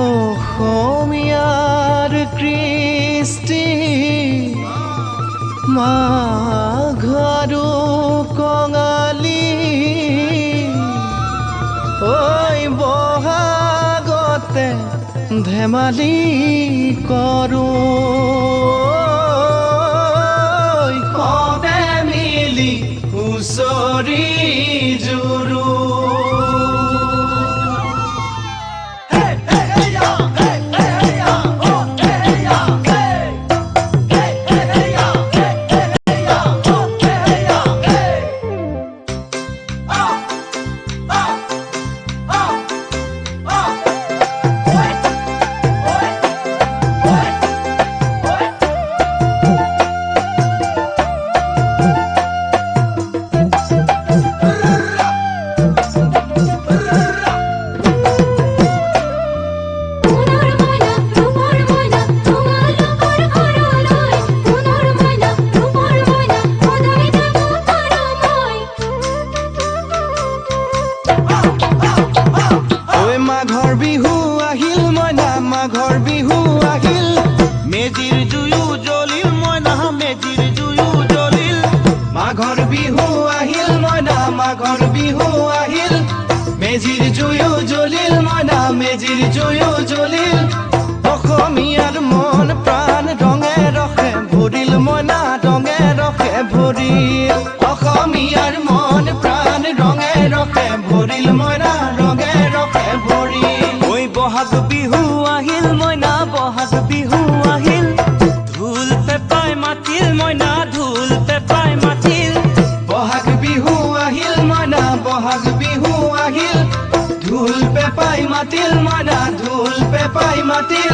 অসমীয়াৰ কৃষ্টি মাঘ আৰু কঙালী, ঐ বহাগতে ধেমালি কৰোঁ, সবে মিলি হুঁচৰি জোৰো। সোণৰ মইনা, ৰূপৰ মইনা, তোমালোকৰ ঘৰলৈ, সোণৰ মইনা, ৰূপৰ মইনা, সদায় যাব পাৰো মই। ঐ মাঘৰ বিহু আহিল মইনা, মাঘৰ বিহু আহিল। মেজিৰ জুয়ো জ্বলিল মইনা, মেজিৰ জুয়ো জ্বলিল। মাঘৰ বিহু আহিল মইনা, মাঘৰ বিহু আহিল। মেজিৰ জুয়ো জ্বলিল মইনা, মেজিৰ জুয়ো জ্বলিল। অসমীয়াৰ মন প্ৰাণ ৰঙে ৰসে ভৰিল মইনা, ৰঙে ৰসে ভৰিল। অসমীয়াৰ মন প্ৰাণ ৰঙে ৰসে ভৰিল মইনা, ৰঙে ৰসে ভৰিল। ঐ বহাগ বিহু আহিল মইনা, বহাগ বিহু আহিল। ঢোল পেঁপাই মাতিল মইনা, ঢোল পেঁপাই মাতিল। বহাগ বিহু আহিল মইনা, বহাগ বিহু আহিল। ঢোল পেঁপাই মাতিল মইনা, ঢোল পেঁপাই মাতিল।